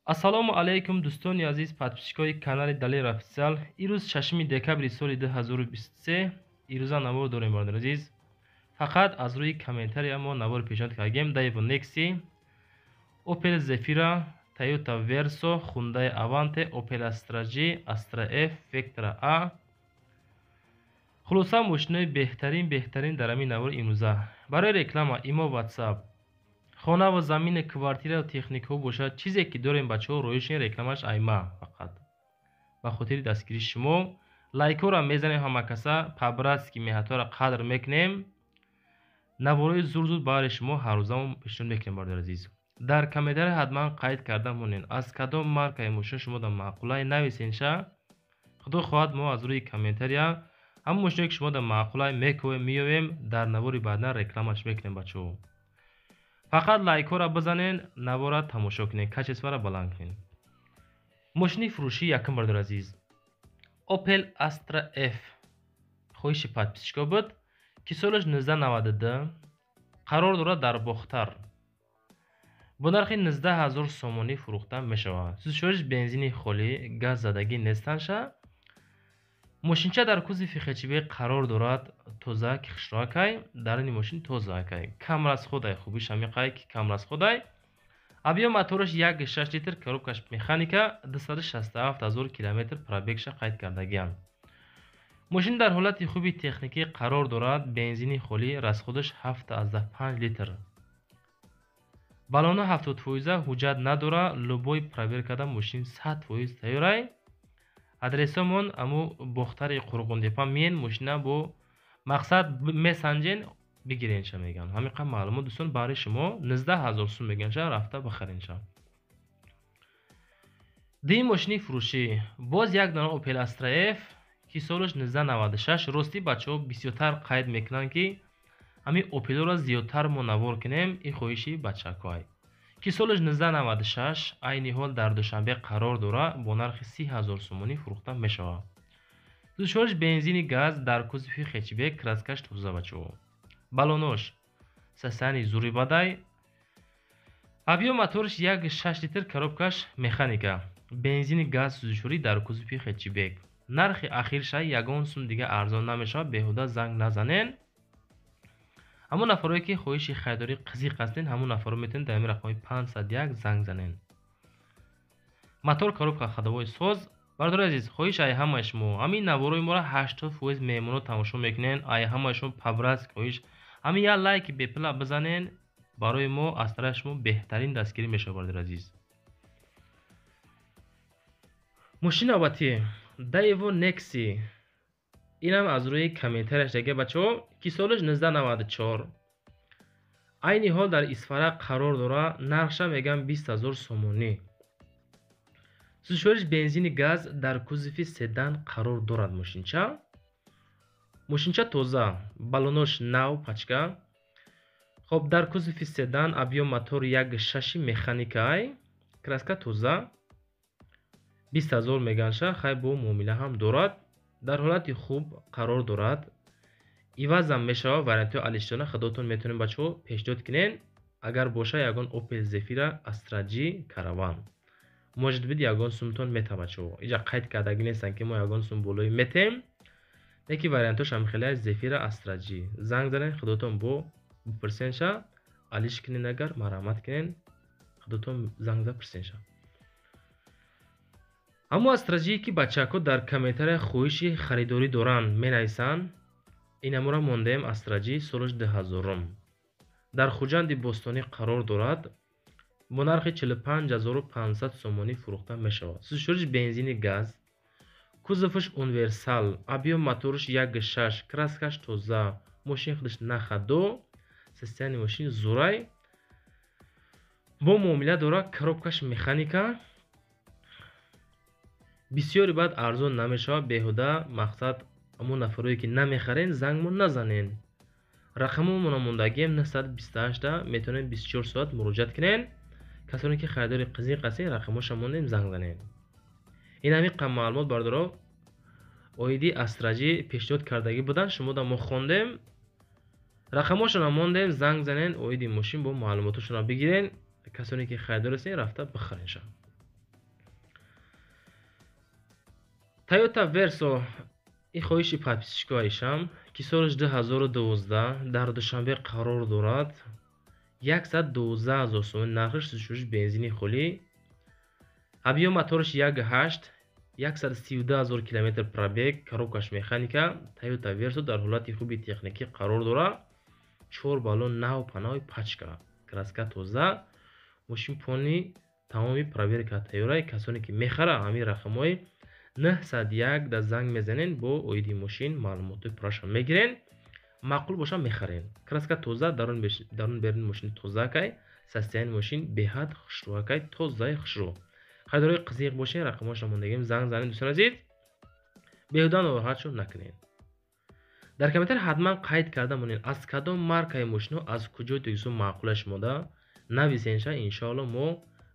Ассалому алайкум, дӯстони азиз, подписчикои канали Далер Официал. Ирӯз 6 декабри соли 2023. Ирӯза навор дорем, бародари азиз. Фақат аз рӯи комментария мо навор пешниҳод кардем: Daewoo Nexi, Opel Zafira, Toyota Verso, Hyundai Avante, Opel Astra G, Astra F, Vectra A. Хулоса, мошинои беҳтарин, беҳтарин дар ҳамин навори имрӯза. Барои реклама имо, WhatsApp, хона ва замини, квартира, техникаҳо бошад, чизе ки дорем, бачаҳо, роишин рекламаш айма. Фақат ба хотири дастгирии шумо лайкҳоро мезанем, ҳама каса по-братски меҳнатҳоро қадр мекунем. Наворои зуд зуд баҳри шумо ҳаррӯзамо пешниҳод мекунем. Бародари азиз, дар комментария ҳатман қайд карда монед, аз кадом маркаи мошин шумо дар маъқулай, нависенша. Худо хоҳад, мо аз рӯи комментария ҳамон мошиное ки шумо дар маъқулай мековем, меёвем, дар навори баъдан рекламаш мекунем. Бачаҳо, фақат лайкҳоро бизанен, навора тамошо кунед, качестворо баланд кунед. Мошини фурӯшии якум, бародари азиз, Opel Astra F, хоҳиши подписчико буд, ки солаш 1992, қарор дорад дар Бохтар, бо нархи 19 000 сомонӣ фурӯхта мешавад. Сӯзишвориш бензини холӣ, газ задагӣ нестанша. Мошинча дар кузови хэтчбек қарор дорад, тоза ки хушроакай, даруни мошин тозаакай, кам расходай. Хубиш ҳамиқай, ки кам расходай. Объём мотораш 1,6 литр, коробкаш механика, 267 000 километр пробегша қайд кардагиам. Мошин дар ҳолати хуби техникӣ қарор дорад, бензини холӣ, расходаш 7,5 литр. Баллона 70%, ҳуҷҷат надора, любой проверкада мошин 100% тайёрай. Адресомон аму Бохтари Қурғонтепа, миен, мошина бо мақсад месанҷен, бигиренша меган. Ҳамин маълумот, дӯстон, баҳри шумо 19 000 сум меганша, рафта бихаренша. Дуюм мошини фурӯшӣ боз як дона Opel Astra F, ки солаш 1996. Ростӣ, бачаҳо бисёртар қайд мекунанд, ки ҳамин Опелоро зиёдтар мо навор кунем. Ин хоҳиши бачакҳое, ки солаш 1996, айни ҳол дар Душанбе қарор дорад, бо нархи 30 000 сомонӣ фурӯхта мешавад. Сӯзишвориш бензини газ, дар кузови хэтчбек, краскаш тоза, бачаҳо, баллонош состоянии зури бадай. Объём мотораш 1,6 литр, коробкаш механика, бензини газ, сӯзишворӣ, дар кузови хэтчбек. Нархи ахирша, ягон сум дига арзон намешавад, беҳуда занг назанен. Ҳамон нафарое ки хоҳиши харидорӣ қизиқ ҳастен, ҳамон нафаро метавонед дар ҳамин рақамҳои 501 занг занен. Мотор, коробка, ходовой соз. Бародари азиз, хоҳиш ай ҳамаи шумо: ҳамин наворои моро 80% меҳмонҳо тамошо мекунен. Ай ҳамаи шумо по-братски хоҳиш: ҳамин як лайки бепула бизанен, барои мо аз тарафи шумо беҳтарин дастгирӣ мешавад, бародари азиз. Мошини навбатӣ Daewoo Nexi, инам аз рӯи комментарияш дега, бачаҳо, ки солаш 1994, айни ҳол дар Исфара қарор дорад, нархша мегӯям 20 000 сомонӣ. Сӯзишвориш бензини газ, дар кузови седан қарор дорад мошинча. Мошинча тоза, баллонош нав, пачка. Хоб, дар кузови седан, объём мотор 1,6, механикай, краска тоза, 20 000 меганша, хай, бо муомила ҳам дорад. Дар ҳолати хуб қарор дорад, ивазам мешавад, вариантҳои алиштона худотон метавонед, бачаҳо, пешниҳод кунед. Агар боша ягон Opel Zafira, Astra G, Caravan, может быть, ягон сумтон мета. Бачаҳо, иҷа қайд кардагӣ нестанд, ки мо ягон сум болои метем, леки вариантҳош ҳам хеле. Zafira, Astra G, занг занед, худотон бо бипурсенша, алиш кунед, агар марҳамат кунед, худотон занг зада пурсенша. Ҳамон Astra G, ки бачаҳако дар комментария хоҳиши харидорӣ доранд, менависанд, инаморо мондем. Astra G, солаш 2000-ум, дар Хуҷанди Бостонӣ қарор дорад, бо нархи 45 500 сомонӣ фурӯхта мешавад. Сӯзишвориш бензини газ, кузоваш универсал, объём мотораш 1,6, краскаш тоза, мошин худаш на ходу, состояние мошин зурай, бо муомила дорад, коробкаш механика. Бисёре баъд арзон намешавад, беҳуда мақсад ҳамон нафарое ки намехарен, зангмон назанен. Рақамомона мондагием, 928, метавонед 24 соат муроҷиат кунед. Касоне ки харидори қизиқ ҳастед, рақамҳоша мондем, занг занед. Ин ҳамин қам маълумот, бародаро, оиди Astra G пешниҳод кардагӣ буданд, шумода мо хондем, рақамҳошона мондем, занг занен, оиди мошин бо маълумотошона бигирен. Касоне ки харидор ҳастед, рафта бихаренша. Toyota Verso ин хоҳиши подписчикоашам, ки солаш 2012 дар Душанбе қарор дорад. 112 000 сомон нархиш, сӯзишвориш бензини холӣ. Объём мотораш 1.8, 132 000 километр пробег, коробкаш механика. Toyota Verso дар ҳолати хуби техникӣ қарор дорад. 4 баллон нав панои пачка, краска тоза, мошин полный тамоми проверка тайёрай. Касоне ки мехара, ҳамин рақамҳои 901 да занг мезанен, бо оиди мошин маълумотҳои пурраша мегирен, маъқул боша мехарен. Краска тоза, дарун берун мошини тозаакай, состояние мошин беҳад хушрӯакай, тозаи хушрӯ. Харидорои қизиқ бошен, рақамҳоша мондагим, занг занед. Дӯстони азиз, беҳуда нороҳат шуд накунед. Дар комментар ҳатман қайд карда монед, аз кадом маркаи мошино, аз куҷои Тоҷикистон маъқула шумода нависенша. Иншоалло, мо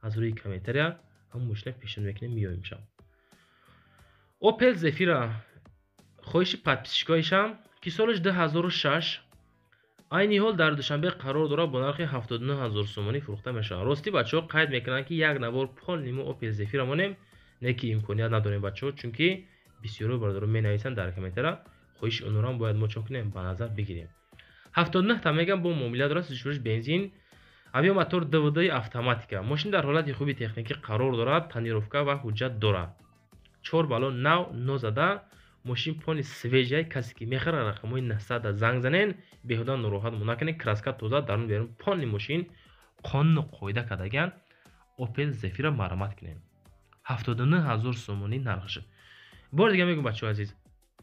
аз рӯи комментария ҳамон мошина пешниҳод мекунем, меёемша. Opel Zafira хоҳиши подписчикоишам, ки солаш 2006, айни ҳол дар Душанбе қарор дорад, бо нархи 79 000 сомонӣ фурӯхта мешавад. Ростӣ, бачаҳо қайд мекунанд, ки як навор полный мо Opel Zafira монем, не ки имконият надорем, бачаҳо, чунки бисёро бародаро менависанд дар комментара, хоҳиши онҳоро бояд мо чо кунем, ба назар бигирем. 79 та мегам, бо муомила дорад, сӯзишвориш бензин, объём мотор ДВД автоматика. Мошин дар ҳолати хуби техникӣ қарор дорад, тонировка ва ҳуҷҷат дорад. 4 баллон нав нозада, мошин полный свежий. Касе ки мехара, рақамҳои 900 занг занен, беҳуда нороҳат мо накунед. Краска тоза, дарун берун полный мошин қонуну қоида кардагиан. Opel Zafira марҳамат кунед. 79 000 сомонӣ нархаш. Бори дига мегӯм, бачаҳои азиз,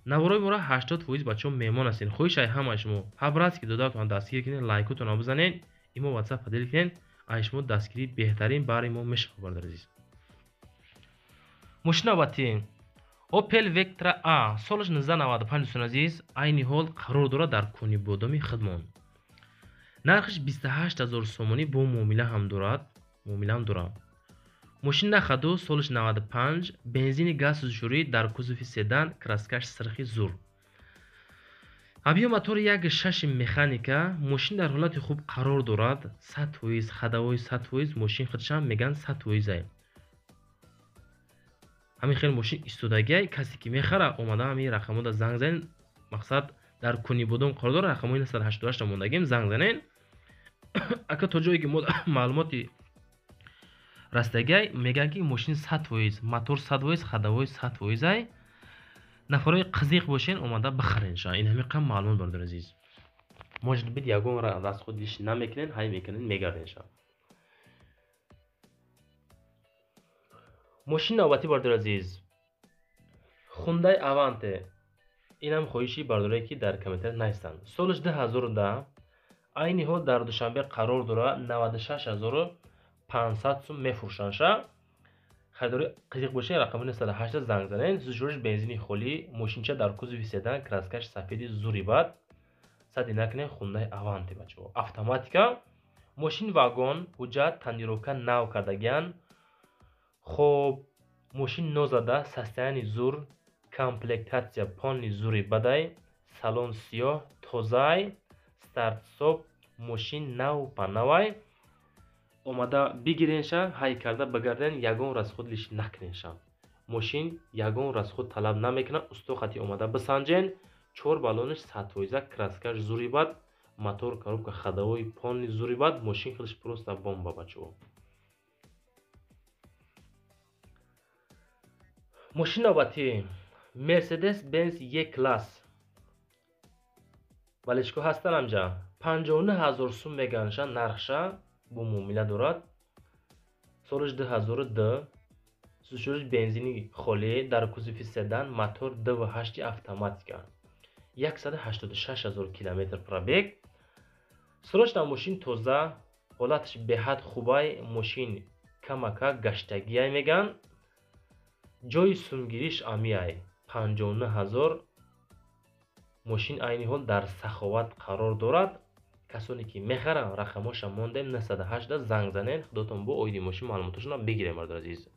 наворои моро 80% бачаҳо меҳмон ҳастед. Хоҳиш ай ҳамаи шумо, ҳабрат ки додатон дастгир кунед, лайкотонро бизанед, имо WhatsApp поделить кунед, ай шумо дастгирии беҳтарин барои мо мешавад, бародари азиз. Мошини навбатӣ Opel Vectra A, солаш 1995, дӯстони азиз, айни ҳол қарор дорад дар Конибодоми хидмон. Нархаш 28 000 сомонӣ, бо муомила ҳам дорад, муомила ҳам дорад. Мошин на ходу, солаш 95, бензини газ сӯзишворӣ, дар кузови седан, краскаш сирхи зур. Объём мотори 1.6 механика, мошин дар ҳолати хуб қарор дорад, 100%, ходовой 100%, мошин худшам меган 100%. Ҳамин хел мошин истодагиай, касе ки мехара, омада ҳамин рақамҳода занг занед. Мақсад, дар Конибодом қарор дорад, рақамҳои 988 мондагим, занг занед. Ака, то ҷое ки мо маълумоти растагиай, мегӯянд, ки мошин 100%, мотор 100%, ходовой 100%. Ай нафарои қизиқ бошен, омада бихаренша. Ин ҳамин қам маълумот, бародари азиз. Может быть, ягон расход лишний намекунед, ҳай мекунед, мегарденша. Мошини навбатӣ, бародари азиз, Хундай Аванте. Инам хоҳиши бародарое, ки дар комментар нависанд. Солаш 2010, айни ҳол дар Душанбе қарор дорад, 96 500 сум мефурӯшандша. Харидори қизиқ бошед, рақами 908 занг занед. Сӯзишвориш бензини холӣ, мошинча дар кузови седан, краскаш сафеди зури бад. Сади накунед, Хундай Аванте, бачаҳо. Автоматика, мошин вагон, ҳуҷҷат, тонировка нав кардагиан. Хоб, мошин нозада, состояние зур, комплектация полный зури бадай, салон сиёҳ, тозаай, старт стоп, мошин нав па навай. Омада бигиренша, ҳай карда бигарден, ягон расход лишний накуненша. Мошин ягон расход талаб намекунад, усто хати омада бисанҷен, чор баллонаш 100%, краскаш зури бад, мотор, коробка, ходовой полный зури бад, мошин худаш просто бомба, бачаҳо. Мошини навбатӣ Mercedes Benz E класс. Валечко ҳастан амҷа. 59 000 сум меганша нархша, бо муомила дорад. Солаш 2002, сӯзишвориш бензини холӣ, дар кузови седан, мотор 2.8 автоматика. 186 000 километр пробег. Срочно мошин тоза, ҳолаташ беҳад хубай, мошин камака гаштагиай меган. Ҷои сумгириш амиай 59 000. Мошин айни ҳол дар Саховат қарор дорад. Касоне ки мехаранд, рақамҳоша мондем, 908 занг занед, худотон бо оиди мошин маълумоташонро бигирем, бародари азиз.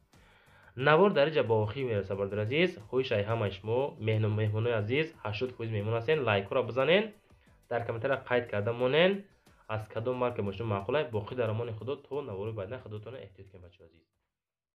Навор дар инҷа ба охир мерасад, бародари азиз. Хоҳиш ай ҳамаи шумо, меҳмонои азиз, 80% меҳмон ҳастен, лайкҳоро бизанен, дар комментария қайд карда монен, аз кадом марка мошин маъқулай. Боқӣ дар амони Худо то навори баъдина, худотонро эҳтиёт кунед, бачаҳои азиз.